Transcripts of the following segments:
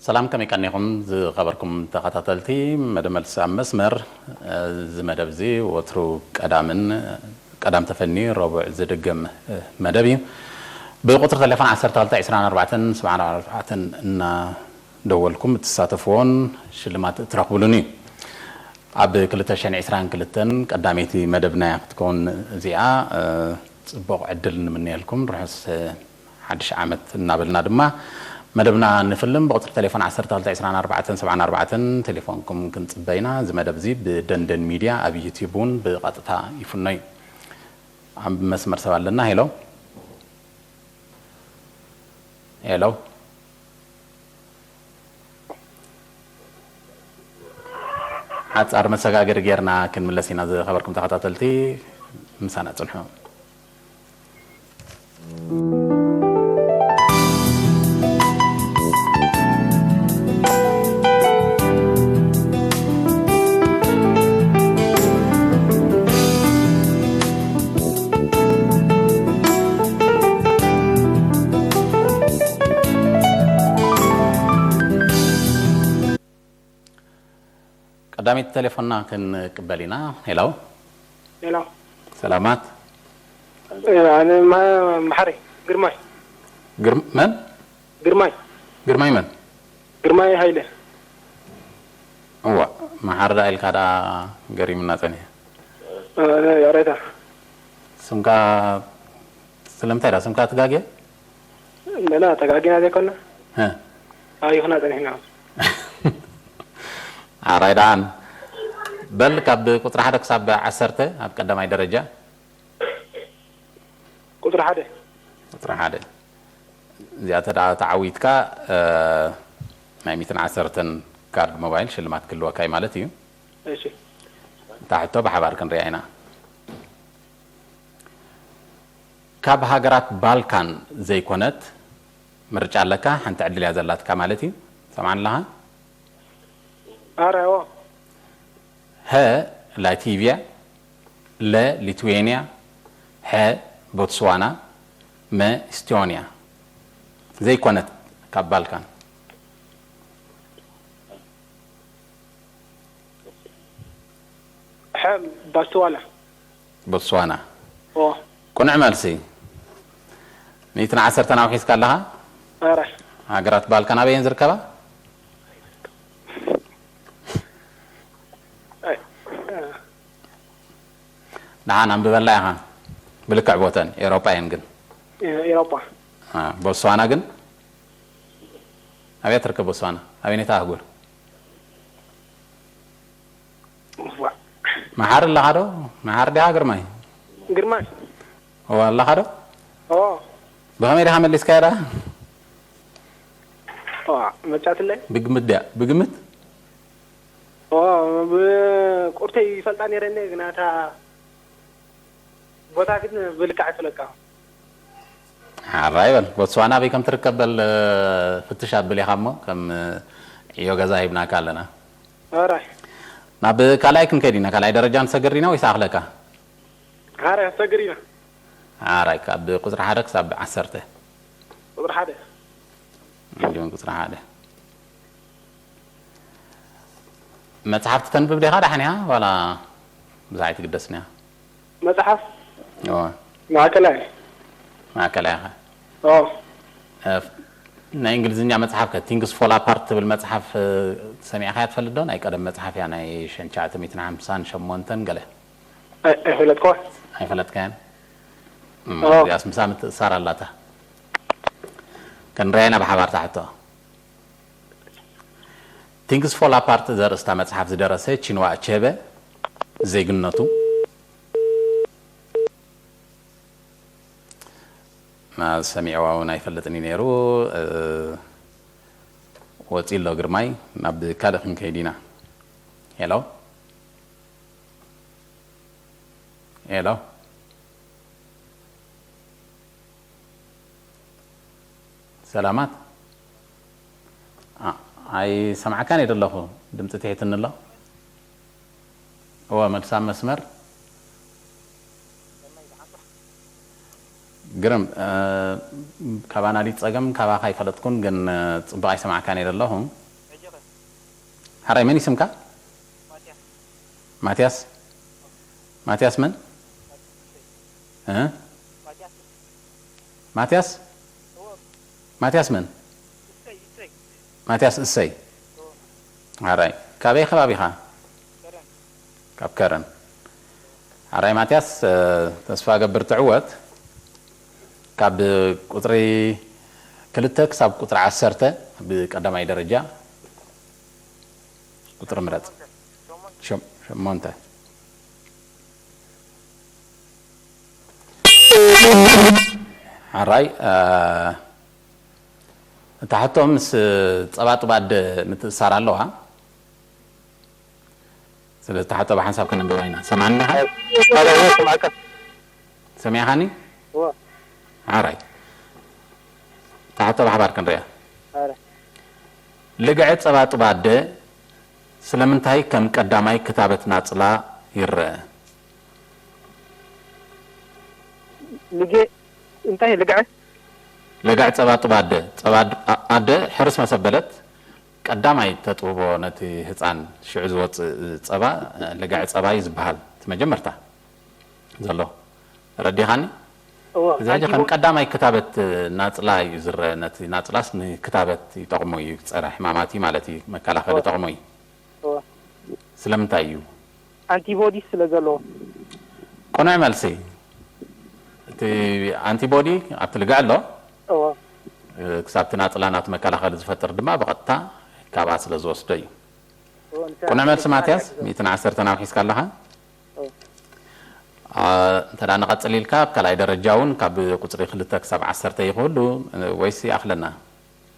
ሰላም፣ ከመይ ቀኒኹም ዝኸበርኩም ተኸታተልቲ መደብ መልሲ ኣብ መስመር? እዚ መደብ እዚ ወትሩ ቀዳምን ቀዳም ተፈኒ ረቡዕ ዝድገም መደብ እዩ። ብቁፅሪ ቴሌፎን ዓሰርተ ክልተ ዕስራን ኣርባዕተን ሰብዓን ኣርባዕተን እናደወልኩም እትሳተፍዎን ሽልማት እትረኽብሉን እዩ። ኣብ ክልተ ሽሕን ዕስራን ክልተን ቀዳመይቲ መደብና እያ ክትከውን እዚኣ። ጽቡቕ ዕድል ንምነየልኩም። ርሑስ ሓድሽ ዓመት እናበልና ድማ መደብና ንፍልም። ብቁጽሪ ቴሌፎን ዓሰርተ ክልተ ዕስራን ኣርባዕተን ሰብዓን ኣርባዕተን ቴሌፎንኩም ክንጽበ ኢና። እዚ መደብ እዚ ብደንደን ሚድያ ኣብ ዩቲዩብ እውን ብቐጥታ ይፍኖ እዩ። ኣብ መስመር ሰብ ኣለና። ሄሎ፣ ሄሎ። ሓጻር መሰጋገሪ ጌርና ክንምለስ ኢና። ዝኸበርኩም ተኸታተልቲ፣ ምሳና ጽንሑ። ቀዳመይቲ ቴሌፎንና ክንቅበል ኢና። ሄሎ። ሄሎ። ሰላማት። ኣነ ማ-፣ መሓሪ ግርማይ። ግርም-፣ መን? ግርማይ። ግርማይ መን? ግርማይ ሃይለ። እዋ፣ መሓሪ ደኣ ኢልካ ደኣ ገሪሙና ጸኒሐ። ኣነ ያሬታ። ስምካ ስለምንታይ ደኣ ስምካ ትጋግየ? ንሕና ተጋጊና ዘይኮና። እ። ኣይኹና ጸኒሕና። ኣራይ ደሓን። በል፣ ካብ ቁጽሪ ሓደ ክሳብ ዓሰርተ ኣብ ቀዳማይ ደረጃ። ቁጽሪ ሓደ። ቁጽሪ ሓደ። እዚኣ ተዳ ተዓዊትካ፣ እ፣ ናይ ሚእትን ዓሰርተን ካርድ ሞባይል ሽልማት ክህልወካ እዩ ማለት እዩ። እሺ። እታ ሕቶ ብሓባር ክንሪኣ ኢና። ካብ ሃገራት ባልካን ዘይኮነት ምርጫ ኣለካ፣ ሓንቲ ዕድል እያ ዘላትካ ማለት እዩ። ሰምዓኒ ኣለኻ? ኣረ፣ እዎ። ሀ ላቲቪያ፣ ለ ሊትዌንያ፣ ሐ ቦትስዋና፣ መ ኢስቶንያ። ዘይኮነት ካብ ባልካን። ሐ ቦትስዋና። ቦትስዋና። ኦ። ቅኑዕ መልሲ። ሚእትን ዓሰርተን ኣውሒስካ ኣለኻ? ኣረ። ሃገራት ባልካን ኣበየን ዝርከባ? ኣይ። ደሓን ኣንብበላ ኢኻ። ብልክዕ ቦተን ኤውሮጳ እየን ግን። ኤ-፣ ኤውሮጳ። አ፣ ቦትስዋና ግን? ኣበይ ትርከብ ቦትስዋና? ኣበይነይቲ ኣህጉር? ዋ። መሓሪ ኣለኻ ዶ? መሓሪ ዲኻ ግርማይ? ግርማይ። ኦ፣ ኣለኻ ዶ? ኦ። ብኸመይ ዲኻ መሊስካዮ ደኣ? ኦ፣ መጻትለይ? ብግምት ድያ? ብግምት? ኦ፣ ብቁርተይ ይፈልጣ ነይረኒ፣ ግና እታ ቦታ ግን ብልክዕ ኣይፈለጥካ። ሓራይ በል፣ ቦትስዋና ኣበይ ከም ትርከብ በል፣ ፍትሽ ኣብል ኢኻ እሞ፣ ከም ዕዮ ገዛ ሂብናካ ኣለና። ሓራይ። ናብ ካልኣይ ክንከይድ ኢና፣ ካልኣይ ደረጃ ንሰግር ኢና ወይስ ኣኽለካ? ሓራይ፣ ሰግር ኢና። ሓራይ፣ ካብ ቁጽሪ ሓደ ክሳብ ዓሰርተ። ቁጽሪ ሓደ። እንዲሁም ቁጽሪ ሓደ። መጽሓፍቲ ተንብብ ዲኻ ደሓን ኢኻ? ዋላ ብዙሕ ኣይትግደስን ኢኻ? መጽሓፍ? እወ። ማእከላይ። ማእከላይ ኢኻ? እወ። እ፣ ናይ እንግሊዝኛ መጽሓፍ ከ፣ ቲንግስ ፎል ኣፓርት ትብል መጽሓፍ፣ እ፣ ሰሚዕኻያ ትፈልጥ ዶ? ናይ ቀደም መጽሓፍ እያ፣ ናይ ሽሕን ትሽዓተ ሚእትን ሓምሳን ሸሞንተን ገለ። ኣይ-፣ ኣይፈለጥኩዋ። ኣይፈለጥካያን? እም፣ እወ። እዚኣስ ምሳ ምትእሳር ኣላታ። ክንረኣያ ኢና ብሓባር እታ ሕቶ። ቲንግስ ፎል ኣፓርት ዘርእስታ መጽሓፍ ዝደረሰ ቺንዋ ኣቼበ ዜግነቱ፣ ማ-፣ ሰሚዕዋ እውን ኣይፈልጥን እዩ ነይሩ። እ፣ ወጺኡ ኣሎ ግርማይ፣ ናብ ካልእ ክንከይድ ኢና። ሄሎ? ሄሎ? ሰላማት? ኣ-፣ ኣይሰምዓካን እየ ዘለኹ። ድምፂ ትሒትኒ ኣሎ። እወ፣ መልሲ ኣብ መስመር። ግርም፣ እ፣ ካብ ኣናሊት ጸገም ካባኻ ኣይፈለጥኩን፣ ግን፣ እ፣ ጽቡቕ ኣይሰማዕካን እየ ዘለኹ። ሕራይ፣ መን ይስምካ? ማትያስ? ማትያስ መን? እ? ማትያስ? ማትያስ መን? ማትያስ እሰይ። ኣራይ፣ ካበይ ከባቢኻ? ካብ ከረን። ኣራይ ማትያስ፣ እ፣ ተስፋ ገብር ትዕወት። ካብ ቁጽሪ ክልተ ክሳብ ቁጽሪ ዓሰርተ ብቀዳማይ ደረጃ ቁጽሪ ምረጽ። ሸም-፣ ሸሞንተ። ኣራይ፣ እ፣ እታ ሕቶ ምስ ጸባጥባ ኣደ ምትእሳር ኣለዋ። ስለዚ እታ ሕቶ ብሓንሳብ ከነንብባ ኢና። ሰማዕና? ኣዎ፣ ሰማዕካ። ሰሚዕኻኒ? እወ። ኣራይ። እታ ሕቶ ብሓባር ክንሪኣ። ኣረ። ልግዐ ጸባጥባ ኣደ ስለምንታይ ከም ቀዳማይ ክታበት ናጽላ ይረአ? ልጌ-፣ እንታይ ልግዐ? ልግዐ ጸባጥባ ኣደ። ጸባ ድ-፣ ኣ-፣ ኣደ ሕርስ መሰበለት ቀዳማይ ተጥብቦ ነቲ ህጻን ሽዑ ዝወጽእ ጸባ፣ ልግዐ ጸባ እዩ ዝበሃል። እቲ መጀመርታ ዘሎ። ረዲኻኒ? እወ፣ እዚ ሕጂ ከም ሓንቲ ቀዳማይ ክታበት ናጽላ እዩ ዝረአ። ነቲ ናጽላስ ንክታበት ይጠቕሞ እዩ፣ ጸረ ሕማማት እዩ ማለት እዩ፣ መከላኸሊ እወ። ይጠቕሞ እዩ። እወ። ስለምንታይ እዩ? ኣንቲቦዲስ ስለ ዘለዎ። ቅኑዕ መልሲ። እቲ ኣንቲቦዲ ኣብቲ ልግዕ ኣሎ። እወ። ክሳብ እቲ ናጽላ ናቱ መከላኸሊ ዝፈጥር ድማ ብቐጥታ ካብኣ ስለ ዝወስዶ እዩ። እወ፣ ንሳ ቅኑዕ መልሲ ማትያስ፣ ሚእትን ዓሰርተን ኣውሒስካ ኣለኻ። እወ። አ፣ እንተ ደኣ ንቐጽል ኢልካ፣ ኣብ ካልኣይ ደረጃ እውን ካብ ቁጽሪ ክልተ ክሳብ ዓሰርተ ይኽህሉ፣ ወይስ ይኣኽለና?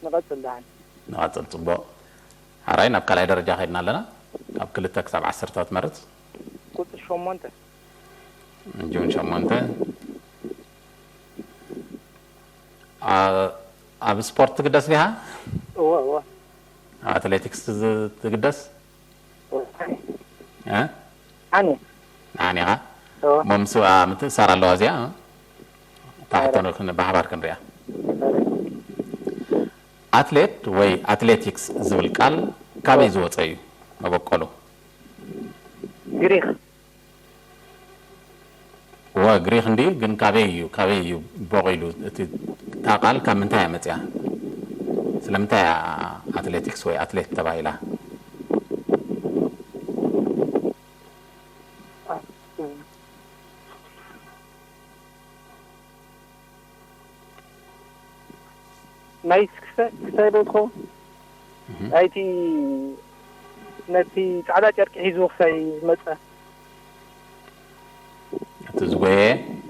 ንቐጽል ደሓን። ንቐጽል፣ ጽቡቕ። ሓራይ ናብ ካልኣይ ደረጃ ከይድና ኣለና። ካብ ክልተ ክሳብ ዓሰርተ ክትመርጽ። ቁጽሪ ሸሞንተ። ጁን ሸሞንተ። አ-፣ ኣብ ስፖርት ትግደስ ዲኻ? እወ፣ እወ። ኣብ ኣትሌቲክስ ዝ-፣ ትግደስ? እወ። እ? ኣነ። ንዓኒ ኢኻ? እወ። እሞ ምስኣ ምትእሳር ኣለዋ እዚኣ? እታ ሕቶ እወ። ንክን-፣ ብሓባር ክንሪኣ። እወ። ኣትሌት ወይ ኣትሌቲክስ ዝብል ቃል ካበይ እወ። ዝወጸ እዩ መበቆሉ? ግሪኽ። እወ፣ ግሪኽ እንድዩ፣ ግን ካበይ እዩ፣ ካበይ እዩ ቦቒሉ? እቲ፣ እታ ቃል ካብ ምንታይ እያ መጽያ? ስለምንታይ እያ ኣትሌቲክስ ወይ ኣትሌት ተባሂላ? ናይ ክሳይ፣ ክሳይ ዶ ትኸውን? እህ። ናይቲ፣ ነቲ ጻዕዳ ጨርቂ ሒዝዎ ክሳይ ዝመጸ። እቲ ዝጎየ?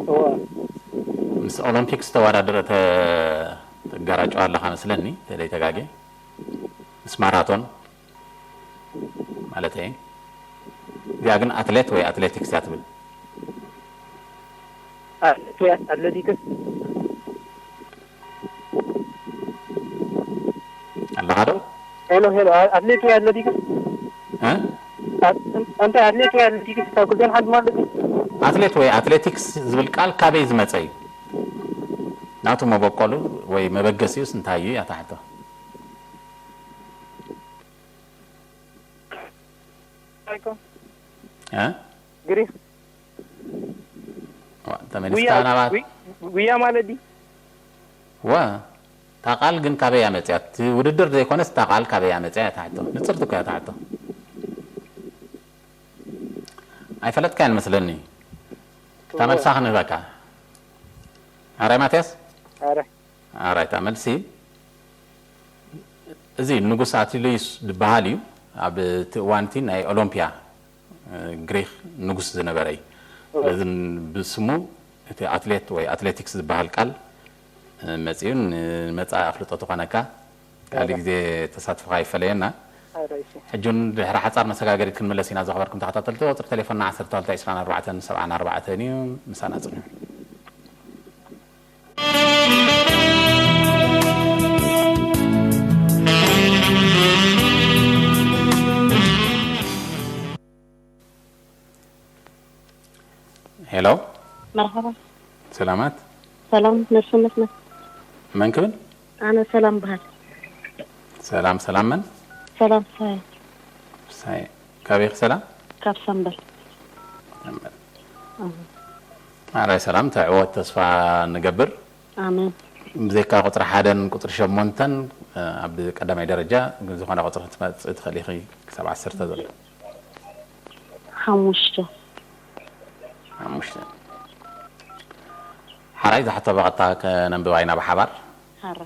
እወ። ምስ ኦሎምፒክ ዝተወዳደረ ተ-፣ ተጋራጨዋ ኣለኻ መስለኒ፣ ተለይ ተጋጌ። ምስ ማራቶን። ማለተይ፣ እዚኣ ግን ኣትሌት ወይ ኣትሌቲክስ እያ ትብል። ኣትሌት ወይ ኣትሌቲክስ? ኣለኻ ዶ? ሄሎ፣ ሄሎ፣ ኣ-፣ ኣትሌት ወይ ኣትሌቲክስ? እ? ኣ-፣ እንታይ ኣትሌት ወይ ኣትሌቲክስ ካብ ክልቲኣን ሓንቲ ማለት እዩ? ኣትሌት ወይ ኣትሌቲክስ ዝብል ቃል ካበይ ዝመጸ እዩ? ናቱ መበቆሉ ወይ መበገሲኡስ እንታይ እዩ እያ እታ ሕቶ። ኣይኮ። እ? ግሪክ። ዋ፣ ተመሊስካ ጉያ፣ ናባት? ጉ-፣ ጉያ ማለት ድዩ? ዋ፣ እታ ቃል ግን ካበይ እያ መጽያ? እቲ ውድድር ዘይኮነስ እታ ቃል ካበይ እያ መጽያ እያ እታ ሕቶ። ንጽርቲ እኮ እያ እታ ሕቶ። ኣይፈለጥካያን መስለኒ። እታ እወ። መልሳ ክንህበካ። ኣራይ ማትያስ? ኣረ። ኣራይ፣ እታ መልሲ፣ እዚ ንጉስ ኣትሊዩስ ዝበሃል እዩ። ኣብ እቲ እዋን እቲ ናይ ኦሎምፒያ፣ እ፣ ግሪክ ንጉስ ዝነበረ እዩ። እወ። ስለዚ ብስሙ እቲ ኣትሌት ወይ ኣትሌቲክስ ዝበሃል ቃል፣ እ፣ መጺኡ ንመጻኢ ኣፍልጦ ትኾነካ። ካልእ እወ። ግዜ ተሳትፎኻ ይፈለየና። ኣረ፣ እሺ። ሕጂ እውን ድሕሪ ሓጻር መሰጋገሪት ክንምለስ ኢና። ዝኸበርኩም ተኸታተልቲ፣ ቁጽሪ ቴሌፎንና ዓሰርተ ክልተ ዕስራን ኣርባዕተን ሰብዓን ኣርባዕተን እዩ። ምሳና ጽንሑ። ሄሎ። መርሓባ። ሰላማት። ሰላም ነፍሲ መስመር። መን ክብል? ኣነ ሰላም በሃል። ሰላም ሰላም፣ መን? ሰላም ሳይ። ሳይ። ካበይ ኢኺ ሰላም? ካብ ሰምበል። ሰምበል። ኣራይ ሰላም፣ ተዕወት ተስፋ ንገብር። ኣሜን። ብዘይካ ቁፅሪ ሓደን ቁፅሪ ሸሞንተን ኣብ ቀዳማይ ደረጃ ዝኾነ ቁፅሪ ክትመፅእ ትኽእል ኢኺ። ክሳብ ዓሰርተ ዘሎ ሓሙሽተ። ሓሙሽተ። ሓራይ ዝሓቶ በቐጥታ ከነንብባ ኢና ብሓባር። ሓረ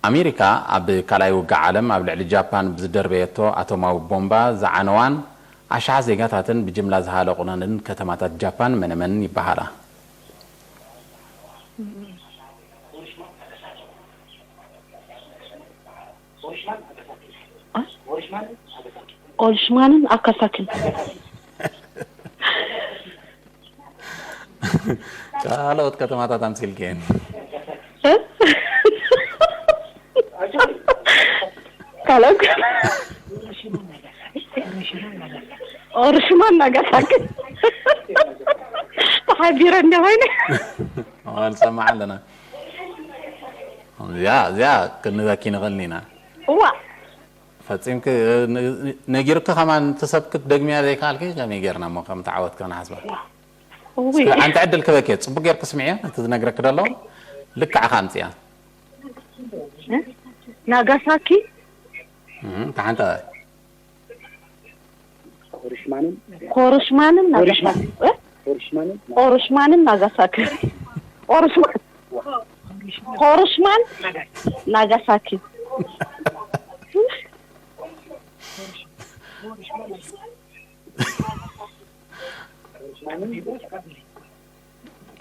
ኣሜሪካ ኣብ ካልኣይ ውግእ ዓለም ኣብ ልዕሊ ጃፓን ብዝደርበየቶ ኣቶማዊ ቦምባ ዝዓነዋን ኣሽሓት ዜጋታትን ብጅምላ ዝሃለቑነንን ከተማታት ጃፓን መነመን ይበሃላ? ኦልሽማንን ኣካሳኪን። ካልኦት ከተማታት ኣምሲልክየን። ካልኦት ኦርሽማን ናጋሳኪ ተሓቢረ እንደ ኮይነ ንሰማዕ ኣለና። እዚኣ እዚኣ ክንበኪ ንኽእል ኢና። እዋ ፈፂምክ ነጊርክ ከማን እቲ ሰብ ክትደግምያ ዘይከኣልኪ ከመይ ጌርና እሞ ከም ተዓወትክ ክንሓስባ? እዊ እስኪ ሓንቲ ዕድል ክበኪ፣ ፅቡቅ ጌርክ ስምዕዮ፣ እቲ ዝነግረክ ደሎ ልክዕኻ ኣምፅያ። ናጋሳኪ እም፣ እታ ሓንቲ ኦርሽማንን ኮርሽማንን ናጋሳኪ እ? ኦርሽማንን ኦርሽማንን ናጋሳኪ ኦርሽማን ኮርሽማን ናጋሳኪ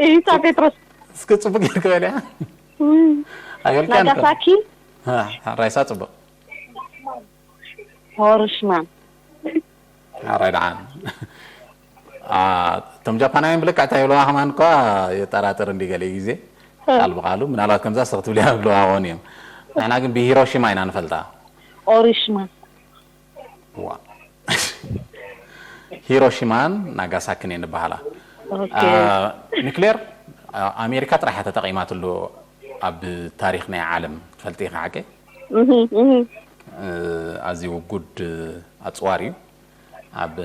ኢታ ጴጥሮስ እስኪ ፅቡቅ ጌርክ በልያ። ኣይበልካን እኮ። ናጋሳኪ ራይሳ ፅቡቅ። ሆርሽማን ሓራይ ደሓን። አ፣ እቶም ጃፓናውያን ብልክዕ እንታይ ይብልዋ ከማን እኳ የጠራጥር እንዲ ገለ ግዜ ቃል ብቃሉ ምናልባት ከምዛ ስኽ ትብልያ ይብልዋ ኾን እዮም። ንሕና ግን ብሂሮሺማ ኢና ንፈልጣ። ኦሪሽማ ዋ። ሂሮሺማን ናጋሳኪን እየን ዝበሃላ። ኦኬ። አ፣ ኒክሌር አ፣ ኣሜሪካ ጥራሕ እያ ተጠቒማትሉ ኣብ ታሪኽ ናይ ዓለም ትፈልጢ ኢኻ ሓቂ? እህ እህ እ፣ ኣዝዩ ውጉድ ኣፅዋር እዩ። ኣብ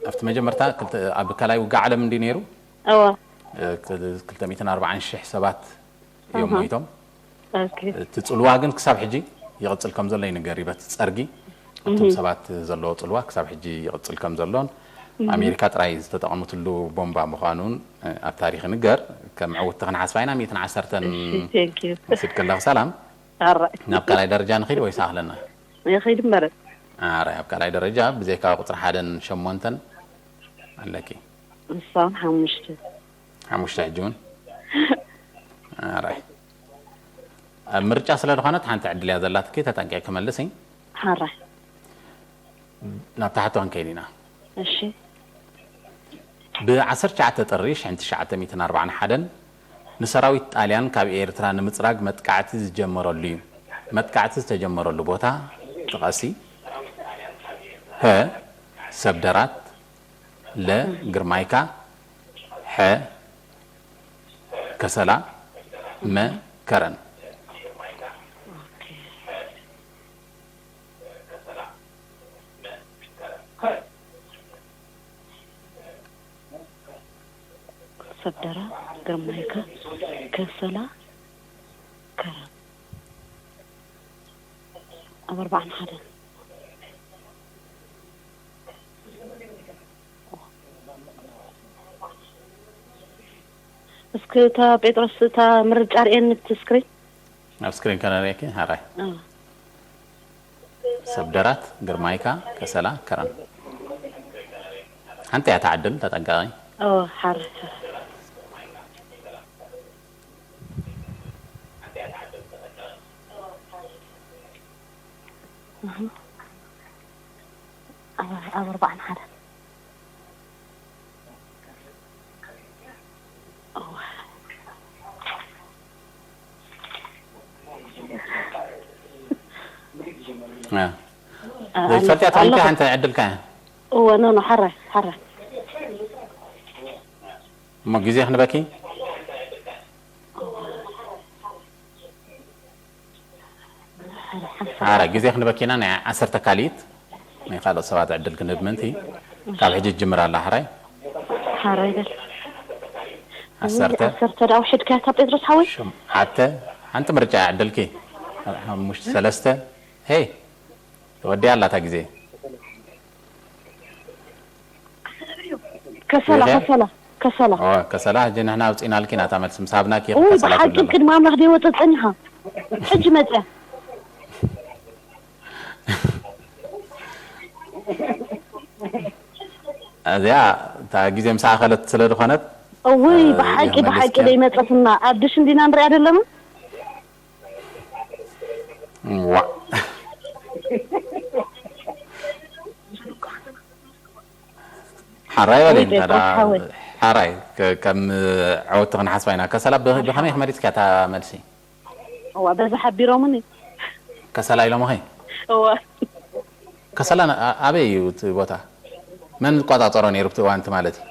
ኣብቲ መጀመርታ ክልተ- ኣብ ካልኣይ ውግእ ዓለም እንዲ ነይሩ እዋ እ፣ ክል- ክልተ ሚእትን ኣርባዓን ሽሕ ሰባት እዮም ኣሃ። ሞይቶም። ኦኬ እቲ ፅልዋ ግን ክሳብ ሕጂ ይቕፅል ከም ዘሎ ይንገር እዩ። በቲ ፀርጊ እቶም ሰባት ዘለዎ ፅልዋ ክሳብ ሕጂ ይቕፅል ከም ዘሎን ኣሜሪካ ጥራይ ዝተጠቐመትሉ ቦምባ ምዃኑን እ፣ ኣብ ታሪክ ይንገር። ከም ዕውትቲ ክንሓስባ ኢና። ሚእትን ዓሰርተን እሺ thank you ወሲድክላ ሰላም። ኣራይ ናብ ካልኣይ ደረጃ ንኺድ ወይስ ኣኽለና? ይኸይድ እምበረ ኣራይ ኣብ ካልኣይ ደረጃ ብዘይካ ቁፅሪ ሓደን ሸሞንተን ኣለኪ። ንሳውን ሓሙሽተ ሓሙሽተ ሕጂ እውን ኣራይ ኣብ ምርጫ ስለ ዝኾነት ሓንቲ ዕድል እያ ዘላትኪ። ተጠንቂቕ ክመልስ እዩ። ሓራይ ናብ ታሕቶ ክንከይድ ኢና። እሺ ብ ዓሰርተ ትሽዓተ ጥሪ ሽሕን ትሽዓተ ሚእትን ኣርባዓን ሓደን ንሰራዊት ጣልያን ካብ ኤርትራ ንምጽራግ መጥቃዕቲ ዝጀመረሉ እዩ። መጥቃዕቲ ዝተጀመረሉ ቦታ ጥቐሲ። ሀ ሰብደራት፣ ለ ግርማይካ፣ ሐ ከሰላ፣ መ ከረን። ሰብደራ ግርማይካ ከሰላ ከረን ኣብ ኣርባዓን ሓደን እስኪ እታ ጴጥሮስ እታ ምርጫ ርእየኒ ብቲ ስክሪን ኣብ ስክሪን ከነርእየኪ። ሓራይ እ። ሰብደራት ግርማይካ ከሰላ ከረን ሓንቲ እያ ትዓድል። ተጠንቀቒ። ኦ ሓራይ ሓራይ ኣብ ኣርባዓን ሓደን ዘይትፈልጥያ ተኾንኪ ሓንቲ ዕድልካ እያ። እወ ኖ ኖ ሓራይ ሓራይ እሞ ግዜ ክንበኪ። ሓራ ግዜ ክንበኪና ናይ ዓሰርተ ካልኢት ናይ ካልኦት ሰባት ዕድል ክንህብ ምእንቲ ካብ ሕጂ ጅምር ኣላ። ሓራይ ሓራይ በል። ዓሰርተ። ዓሰርተ ዳው ሕድካ ካብ ጴጥሮስ ሓወይ። ሸውዓተ። ሓንቲ ምርጫ ዕድልኪ። ሓሙሽተ፣ ሰለስተ። ሄይ፣ ተወዲያ ኣላታ ግዜ። ከሰላ፣ ከሰላ፣ ከሰላ። ኦ፣ ከሰላ፣ ሕጂ ንሕና ኣውፂእናልኪ ናታ መልሲ ምስ ሃብናኪ ኢኺ ውይ፣ ከሰላ ብሓቂ ትብልና። ቅድሚ ኣምላኽ ደይወፀ ፀኒኻ። ሕጂ መፅያ። እዚኣ እታ ግዜ ምስ ኣኸለት ስለ ዝኾነት፣ እውይ፣ እ፣ ብሓቂ፣ ይመልስ ብሓቂ ከ? ደይመፀትና። ኣብ ድሽ እንዲና ንሪኣ ዘለና? ዋ። ሓራይ በለኝ፣ ወይ ታዲያ፣ ጴጥሮስ ሓወይ። ሓራይ፣ ከ-፣ ከም ዕወትቲ ክንሓስባ ኢና። ከሰላ ብ-፣ ብኸመይ መሪጽካ እታ መልሲ? እዋ፣ በዛ ሓቢሮምኒ። ከሰላ ኢሎምኺ? እዋ። ከሰላ ን-፣ ኣ-፣ ኣበይ እዩ እቲ ቦታ? መን ዝቆጻጸሮ ነይሩ ኣብቲ እዋን እቲ ማለት እዩ?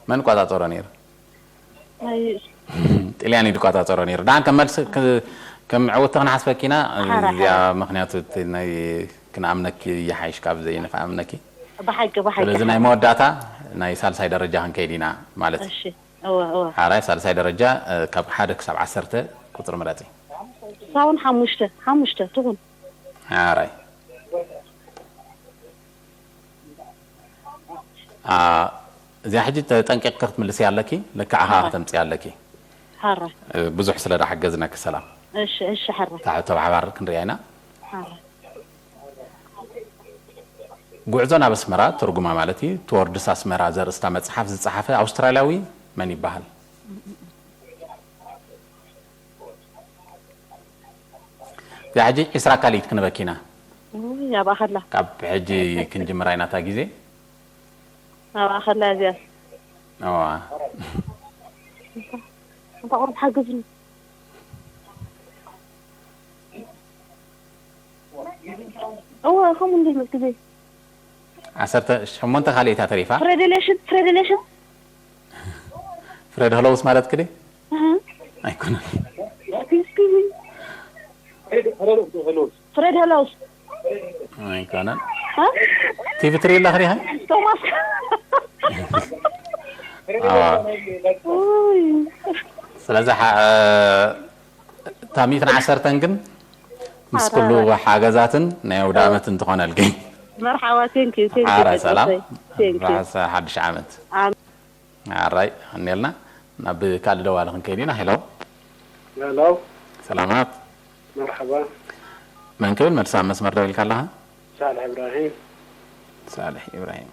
መን ቆጻጸሮ ነይሩ? ናይ ጥልያን እዩ ዝቆጻጸሮ ነይሩ። ደሓን ከም መልሲ ክ-፣ ከም ዕውቲ ክንሓስበኪ ኢና። ሓራ፣ እዚኣ ሓራ። ምኽንያቱ እቲ ናይ ክንኣምነኪ ይሓይሽ ካብ ዘይንኽኣምነኪ። ብሓቂ፣ ብሓቂ፣ ስለዚ ናይ ሓራ። መወዳእታ ናይ ሳልሳይ ደረጃ ክንከይድ ኢና ማለት እዩ። እሺ፣ እወ፣ እወ። ሓራይ ሳልሳይ ደረጃ፣ እ፣ ካብ ሓደ ክሳብ ዓሰርተ ቁጽሪ ምረጺ። ሳውን ሓሙሽተ፣ ሓሙሽተ ትኹን። ሓራይ። ኣ፣ እዚኣ ሕጂ ተጠንቂቕኪ ክትምልስያ ኣለኪ፣ ልክዕ ኣኻ ሓራ። ከተምጽያ ኣለኪ። ሓራ። እ፣ ብዙሕ ስለ ዳሓገዝናኪ ሰላም። እሺ፣ እሺ፣ ሓራ። እታ ሕቶ ብሓባር ክንሪኣ ኢና። ሓራ። ጉዕዞ ናብ ኣስመራ፣ ትርጉማ ማለት እዩ፣ ቱወርድስ ኣስመራ ዘርእስታ መጽሓፍ ዝጸሓፈ ኣውስትራልያዊ መን ይበሃል? እዚኣ ሕጂ ዒስራ ካልኢት ክንበኪና። ውይ፣ ኣብኣ ከላ። ካብ ሕጂ ክንጅምራ ኢና እታ ግዜ። ኣብኣ ከላ እዚኣ። እዋ። እንታ ቁሩብ ሓግዝኒ። እዋ፣ ከምኡ እንዲህ ኢልክ ግዜ። ዓሰርተ ሸሞንተ ካልኢታ ተሪፋ። ፍሬድ ሌሽን፣ ፍሬድ ሌሽን። ፍሬድ ሆሎውስ ማለት ክዲ? እህ። ኣይኮነን። ፍሬድ ሆሎውስ። ኣይኮነን። እ? ቲቪ ትርኢ ኣለኺ ዲኺ? ቶማስ። ኣዋ። ውይ። ስለዚ ሓ-፣ እታ ሚእትን ዓሰርተን ግን ምስ ኣረ፣ ኩሉ ኣረ። ሓገዛትን ናይ ኣውደ ኣረ። ዓመትን ትኾነልኪ። መርሓባ፣ ቴንክ ዩ፣ ቴንክ ዩ፣ ኣረ፣ ቴንክ ዩ፣ ሰላም። ቴንክ ዩ። ራሕሲ ሓድሽ ዓመት። ኣሜን። ኣራይ፣ ቀኒልና ናብ ካልእ ደዋሊ ክንከይድ ኢና። ሄሎ። ሄሎ። ሰላማት። መርሓባ። መን ክብል መልሲ ኣብ መስመር ደው ኢልካ ኣለኻ? ሳልሕ ኢብራሂም። ሳልሕ ኢብራሂም።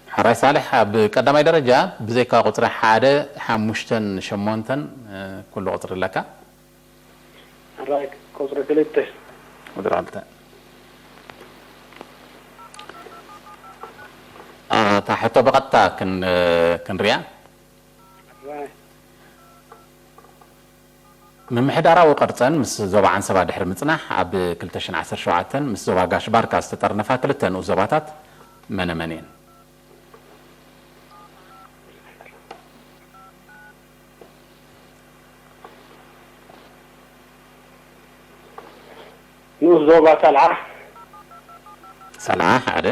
ሓራይ ሳልሕ፣ ኣብ ቀዳማይ ደረጃ ብዘይካ ቁጽሪ ሓደ፣ ሓሙሽተን ሸሞንተን፣ እ፣ ኩሉ ቁጽሪ ኣለካ። ሓራይ ቁጽሪ ክልተ። ቁጽሪ ክልተ። እ፣ እታ ሕቶ ብቐጥታ ክን-፣ ክንሪኣ። ሓራይ። ምምሕዳራዊ ቅርጸን ምስ ዞባ ዓንሰባ ድሕሪ ምጽናሕ፣ ኣብ ክልተ ሽሕን ዓሰርተ ሸውዓተን ምስ ዞባ ጋሽ ባርካ ዝተጠርነፋ ክልተ ንኡስ ዞባታት መነ መን እየን? ንኡስ ዞባ ሰልዓ። ሰልዓ ሓደ።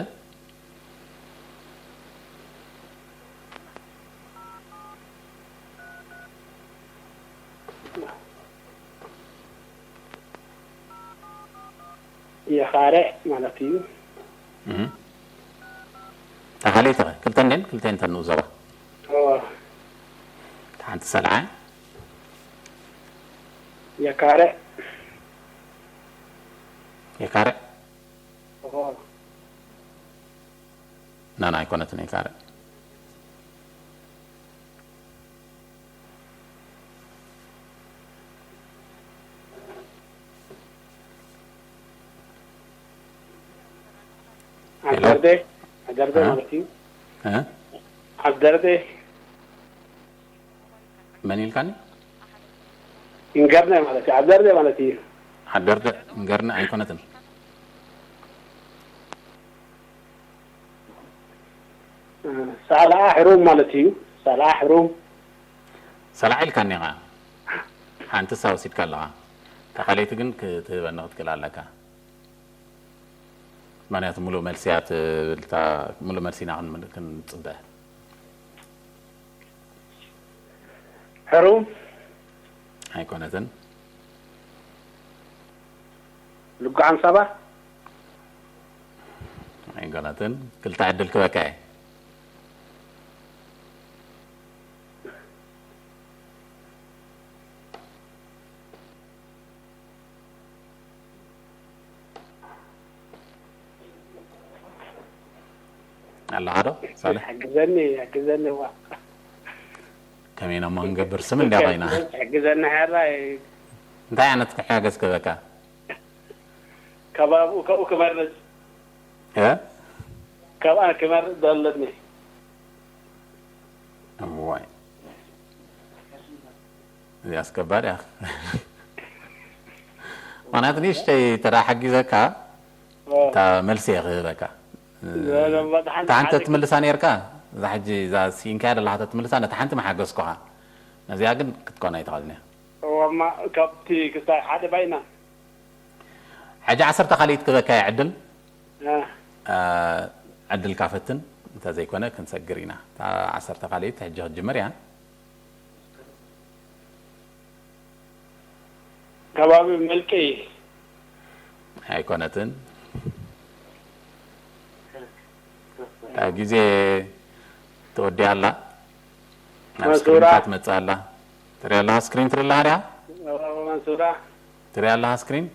የኻርዕ ማለት እዩ። እህ። እታ ካልኣይቲ ኸ? ክልተ እንድየን? ክልተ እንተን ንኡስ ዞባ። እወ። እታ ሓንቲ ሰልዓ። የካርዕ። የካርዕ? እወ። ናና ኣይኮነትን የካርዕ። ሄሎ። ዓደርደ፣ ዓደርደ እ? ማለት እዩ። እ? ዓደርደ። መን ኢልካኒ? እንገርነ ማለት እዩ። ዓደርደ ማለት እዩ። ዓደርደ እንገርነ ኣይኮነትን። እ፣ ሳልዓ ሕሩም ማለት እዩ። ሳልዓ ሕሩም። ሰላዓ ኢልካኒ ኢኻ። ሓንቲ እሳ ወሲድካ ኣለኻ። እታ ካልኣይቲ ግን ክትህበኒ ክትክእል ኣለካ። ምኽንያቱ ምሉእ መልሲ እያ ትብል፣ እታ ምሉእ መልሲ ኢና ክን-፣ ክንጽበ። ሕሩም ኣይኮነትን። ልጉዓም ሳባ ኣይኮነትን። ክልተ ዕድል ክበካ እየ። ኣለኻ ዶ ሳልሕ? ሕግዘኒ፣ ሕግዘኒ፣ ዋ። ከመይ ኢና እሞ ክንገብር? ስም እንድያ ኮይና። ሕግዘኒ፣ ሕራይ። እንታይ ዓይነት ክሕጋገዝ ክህበካ? ከባብኡ ካብኡ ክመርጽ። እ? ካብኣ ክመርጽ ዘለኒ። እዋይ። እዚኣስ ከባድ እያ። ምኽንያቱ ንእሽተይ ተዳ ሓጊዘካ፣ እታ መልሲ እየ ክህበካ። እታ ሓንቲ ትምልሳ ነርካ፣ እዛ ሕጂ እዛ ስኢንካያ ዘለኻ ተትምልሳ፣ ነታ ሓንቲ ምሓገዝኩኻ። ነዚኣ ግን ክትኮን ኣይትኽእልን እያ። እዋማ ካብቲ ክሳብ ሓደ ባይና። ሕጂ ዓሰርተ ካልኢት ክበካ እየ ዕድል። እ። እ፣ ዕድልካ ፈትን፣ እንተዘይኮነ ክንሰግር ኢና። እታ ዓሰርተ ካልኢት ሕጂ ክትጅምር እያ። ከባቢ መልቂ። ኣይኮነትን። ኣብ ግዜ ተወዲኣ ኣላ። ናብ መንሱራ። ስክሪንካ ትመጽእ ኣላ። ትሪኣ ኣለኻ ስክሪን ትርኢ ኣለኻ ድያ? መንሱራ። ትሪኣ ኣለኻ ስክሪን?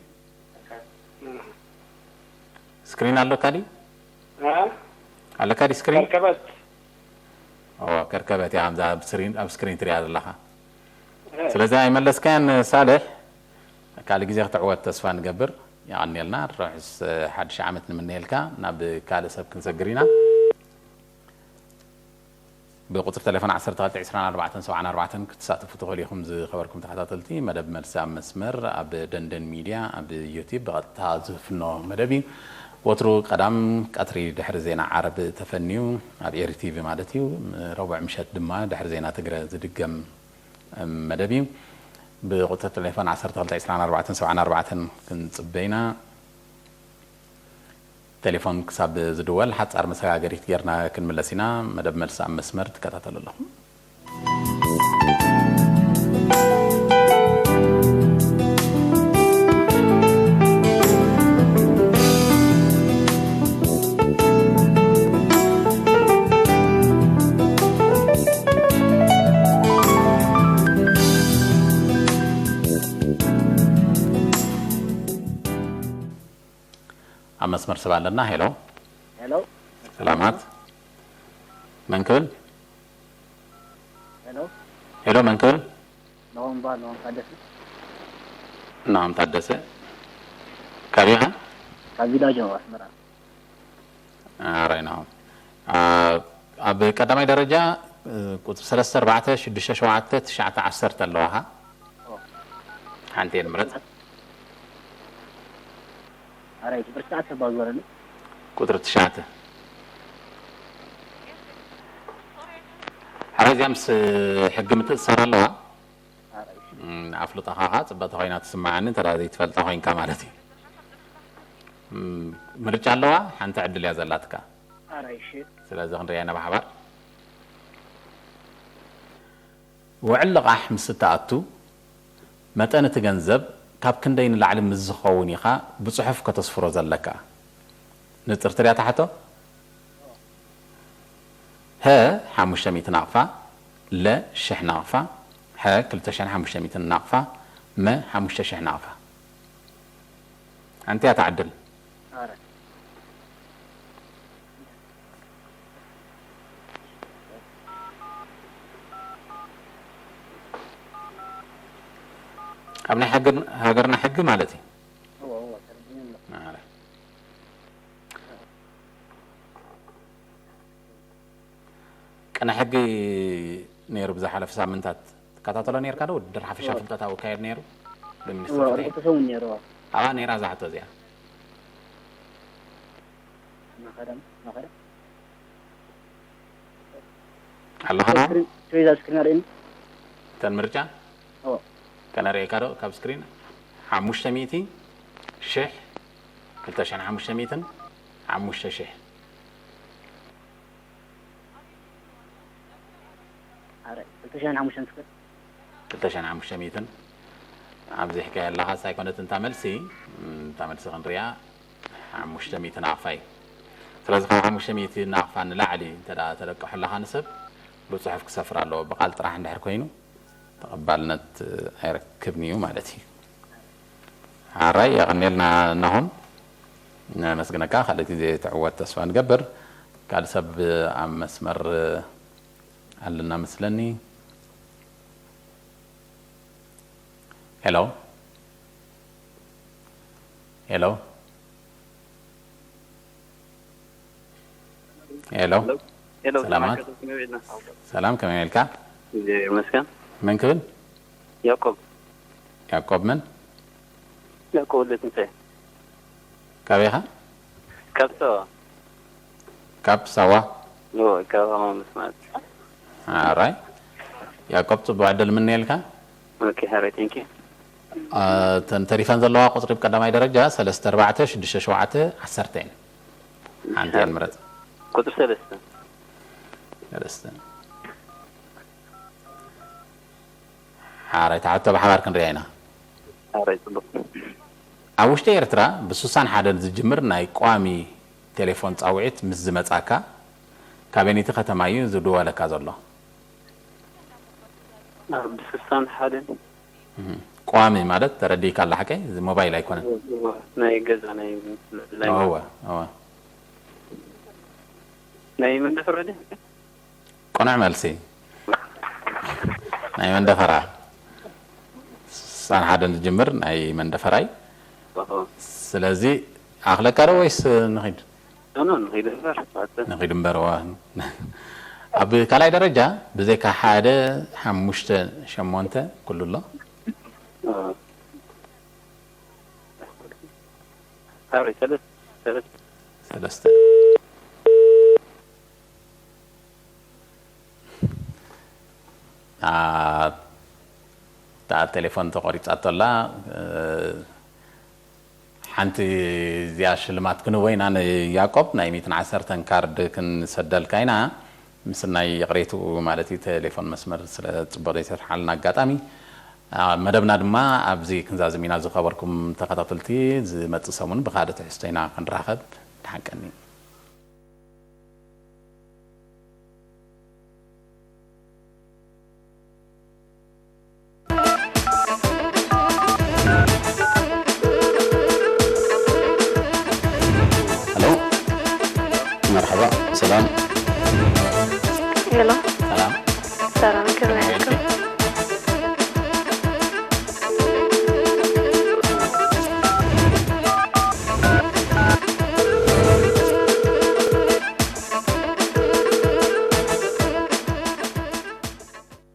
ስክሪን ኣለካ ድዩ? እ? ኣለካ ድዩ ስክሪን? ከርከበት። ኦ፣ ከርከበት እያ፣ ኣብዛ ኣብ ስክሪን፣ ኣብ ስክሪን ትሪኣ ዘለኻ። ስለዚ ኣይመለስካያን ሳልሕ፣ ካልእ ግዜ ክትዕወት ተስፋ ንገብር። የቐንየልና፣ ርሑስ ሓድሽ ዓመት ንምነየልካ። ናብ ካልእ ሰብ ክንሰግር ኢና። ብቁጽሪ ቴሌፎን ዓሰርተ ክልተ ዕስራን ኣርባዕተን ሰብዓን ኣርባዕተን ክትሳተፉ ትኽእሉ ኢኹም። ዝኸበርኩም ተኸታተልቲ፣ መደብ መልሲ ኣብ መስመር ኣብ ደንደን ሚድያ ኣብ ዩቲዩብ ብቐጥታ ዝፍኖ መደብ እዩ። ወትሩ ቀዳም ቀትሪ ድሕሪ ዜና ዓረብ ተፈንዩ፣ ኣብ ኤሪ ቲቪ ማለት እዩ። ረቡዕ ምሸት ድማ ድሕሪ ዜና ትግረ ዝድገም መደብ እዩ። ብቁጽሪ ቴሌፎን ዓሰርተ ክልተ ዕስራን ኣርባዕተን ሰብዓን ኣርባዕተን ክንጽበ ኢና። ቴሌፎን ክሳብ ዝድወል ሓጻር መሰጋገሪት ጌርና ክንምለስ ኢና። መደብ መልሲ ኣብ መስመር ትከታተሉ ኣለኹም። ኣብ መስመር ሰብ ኣለና። ሄሎ። ሄሎ። ሰላማት። መን ክብል? ሄሎ። ሄሎ፣ መን ክብል? ናሆም በሃል፣ ናሆም ታደሰ። ናሆም ታደሰ። ካበይ ኢኻ? ካብ ቪላጆ ኣስመራ። ኣራይ ናሆም። አ፣ ኣብ ቀዳማይ ደረጃ፣ እ፣ ቁጽሪ ሰለስተ ኣርባዕተ ሽዱሽተ ሸውዓተ ትሽዓተ ዓሰርተ ኣለዋኻ። ሓንቲ እየ ንምረጽ። ኣራይ ቁጽሪ ትሽዓተ እባ ዝበለኒ። ቁጽሪ ትሽዓተ። ሓራይ እዚኣ ምስ ሕጊ ምትእስሳር ኣለዋ። ኣራይ። እም፣ ኣፍልጦኻ ኸዓ ጽብቕቲ ኮይና ትስምዓኒ፣ እንተ ደኣ ዘይትፈልጣ ኮይንካ ማለት እዩ። እም፣ ምርጫ ኣለዋ፣ ሓንቲ ዕድል እያ ዘላትካ። ኣራይ፣ እሺ። ስለዚ ክንሪኣ ኢና ብሓባር። ውዕል ልቓሕ ምስ እትኣቱ፣ መጠን እቲ ገንዘብ ካብ ክንደይ ንላዕሊ ምስ ዝኸውን ኢኻ ብጽሑፍ ከተስፍሮ ዘለካ። ንጽርቲ ድያ እታ ሕቶ? ሀ፣ ሓሙሽተ ሚእቲ ናቕፋ፣ ለ፣ ሽሕ ናቕፋ፣ ሐ፣ ክልተ ሽሕን ሓሙሽተ ሚእትን ናቕፋ፣ መ፣ ሓሙሽተ ሽሕ ናቕፋ። ሓንቲ እያ እታ ዕድል። ኣረ። ኣብ ናይ ሃገር-፣ ሃገርና ሕጊ ማለት እዩ። እወ፣ እወ፣ ተረዲኤ ኣለኹ። ኣረ። ቅነ ሕጊ ነይሩ ብዝሓለፈ ሳምንታት ትከታተሎ ነይርካ ዶ? ውድድር ሓፈሻ ፍልጠታዊ ይካየድ ነይሩ ብሚኒስትሪ እወ፣ ፍትሒ። ርሑስ ሰሙን ነይሩ። እወ። ኣብኣ ነይራ እዛ ሕቶ እዚኣ። እናኸደ፣ እናኸደ። ኣለኻ ዶ? ስክሪን፣ ስክሪን፣ ስክሪን ኣርእየኒ። እተን ምርጫ? እወ። ከነርእየካ ዶ ካብ ስክሪን? ሓሙሽተ ሚእቲ፣ ሽሕ፣ ክልተ ሽሕን ሓሙሽተ ሚእትን፣ ሓሙሽተ ሽሕ። ኣረ ክልተ ሽሕን ሓሙሽተን ስክር ክልተ ሽሕን ሓሙሽተ ሚእትን ኣብዚሕካዮ ኣለኻ ሳይኮነት እንታ መልሲ እም፣ እንታ መልሲ ክንሪኣ ሓሙሽተ ሚእቲ ናቕፋ እዩ። ስለዚ ካብ ሓሙሽተ ሚእቲ ናቕፋ ንላዕሊ እንተ ደኣ ተለቅሖ ኣለኻ ንሰብ ብጽሑፍ ክሰፍር ኣለዎ። ብቓል ጥራሕ እንድሕር ኮይኑ ተቐባልነት ኣይረክብን እዩ ማለት እዩ። ሓራይ የቐንየልና ናሆም፣ ነመስግነካ። ካልእ ግዜ ትዕወት ተስፋ ንገብር። ካልእ ሰብ ኣብ መስመር ኣለና መስለኒ። ሄሎ ሄሎ ሄሎ ሄሎ ሰላማት። ሰላም፣ ከመይ ኢልካ? ይመስገን። መን ክብል? ያዕቆብ ያዕቆብ መን? ያዕቆብ ወልደትንሳኤ ካበይ ኢኻ? ካብ ሳዋ ካብ ሳዋ። ካብ ኣማመስ ማለት ኣራይ ያዕቆብ፣ ጽቡቕ ዕድል ምነየልካ። ኦኬ፣ ሓራይ፣ ቴንክ ዩ። እተን ተሪፈን ዘለዋ ቁጽሪ ብቀዳማይ ደረጃ ሰለስተ ኣርባዕተ ሽዱሽተ ሸውዓተ ዓሰርተ እየን። ሓንቲ እየን ምረጽ። ቁጽሪ ሰለስተ። ሰለስተ። ሓራይ ትሕቶ ብሓባር ክንሪኣ ኢና። ሓራይ፣ ጽቡቕ። ኣብ ውሽጢ ኤርትራ ብስሳን ሓደን ዝጅምር ናይ ቋሚ ቴሌፎን ጻውዒት ምስ ዝመጻካ፣ ካበይቲ ከተማ እዩ ዝድወለካ ዘሎ? ኣብ ስሳን ሓደን ቋሚ ማለት ተረዲእካ ኣላ ሓቀይ? እዚ ሞባይል ኣይኮነን። ናይ ገዛ ናይ ናይ እወ እወ። ናይ መንደፈራ ድዩ? ቅኑዕ መልሲ ናይ መንደፈራ። ስሳን ሓደን ዝጅምር ናይ መንደፈራይ። ስለዚ ኣኽለካ ዶ ወይስ ንኺድ? ኖ ንኺድ እምበር። ንኺድ እምበር። እዋ ኣብ ካልኣይ ደረጃ ብዘይካ ሓደ ሓሙሽተ ሸሞንተ ኩሉ ኣሎ። ኣበይ ሰለስተ ሰለስተ ሰለስተ። እታ ቴሌፎን ተቆሪጻቶ ኣላ። ሓንቲ እዚኣ ሽልማት ክንህቦ ኢና ንያቆብ ናይ ሚእትን ዓሰርተን ካርድ ክንሰደልካ ኢና። ምስናይ ይቕሬትኡ ማለት እዩ። ቴሌፎን መስመር ስለ ጽቡቕ ዘይሰርሓልና ኣጋጣሚ መደብና ድማ ኣብዚ ክንዛዝም ኢና። ዝኸበርኩም ተኸታተልቲ ዝመጽእ ሰሙን ብኻልእ ትሕዝቶ ኢና ክንራኸብ። ደሓን ቀኒ።